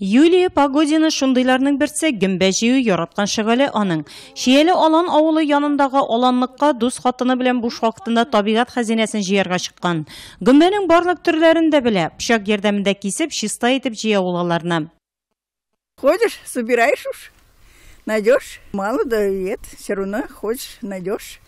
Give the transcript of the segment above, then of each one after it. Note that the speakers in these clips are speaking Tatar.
Юлия Погодина шундыйларның берсе, гөмбә җыю яраткан шөгыле аның. Чияле Алан авылы янындагы аланлыкка дус хатыны белән буш вакытында табигать хәзинәсен җыярга чыккан. Гөмбәнең барлык төрләрен дә белә, пычак ярдәмендә кисеп, чиста итеп җыя ул аларны. Ходишь, собираешь уж, найдешь. Мало, да и это, все равно ходишь, найдешь.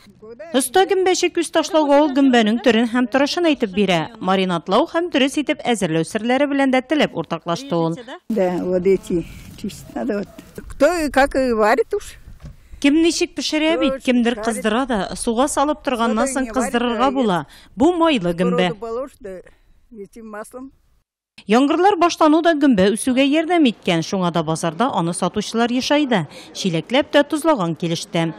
Оста гөмбәче күз ташлауга ул гөмбәнең төрен һәм торышын әйтеп бирә. Маринадлау һәм дөрес итеп әзерләү серләре белән дә теләп уртаклашты ул. Да, вот эти чистить надо. Вот. Кто и как и варит уж. Кем ничек пешерә бит, кемдер кыздыра да, суга салып торганнан соң кыздырырга була. Бу майлы гөмбә. Сковородку положишь, да этим маслом. Яңгырлар башлану да гөмбә үсүгә ярдәм иткән, шуңа да базарда аны сатучылар ешайды. Чиләкләп тә, тозлаган килеш тә.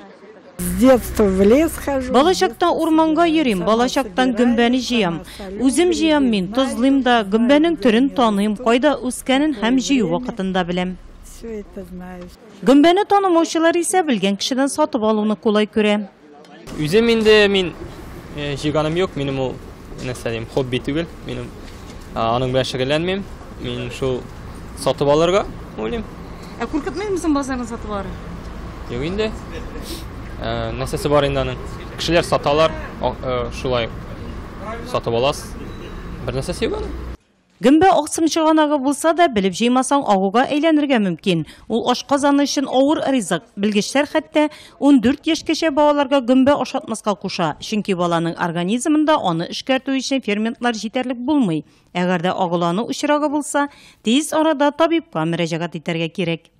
С детства в лес хожу. Балачактан урманга йөрим, балачактан гөмбәне җыям. Үзем җыям мин, тозлыйм да, гөмбәнең төрен таныйм, кайда үскәнен һәм җыю вакытын да беләм. Все это знаю. Гөмбәне танымаучылар исә белгән кешедән сатып алуны кулай күрә. Үзем инде мин җыйганым юк, минем ул нәрсә дим, хобби түгел, минем аның белән шөгыльләнмим. Мин шул сатып алырга уйлыйм. Ә куркытмыймы соң базарны сатып алырга? Юк инде. Нәрсәсе бар инде аның? Кешеләр саталар, шулай сатып аласыз. Бер нәрсәсе юк аның. Гөмбә аксым чыганагы булса да, белеп җыймасаң, агуга әйләнергә мөмкин. Ул ашказаны өчен авыр ризык. Белгечләр хәтта 14 яшькәчә балаларга гөмбә ашатмаска куша, чөнки баланың организмында аны эшкәртү өчен ферментлар җитәрлек булмый. Әгәр дә агулану очрагы булса, тиз арада табибка мөрәҗәгать итәргә кирәк.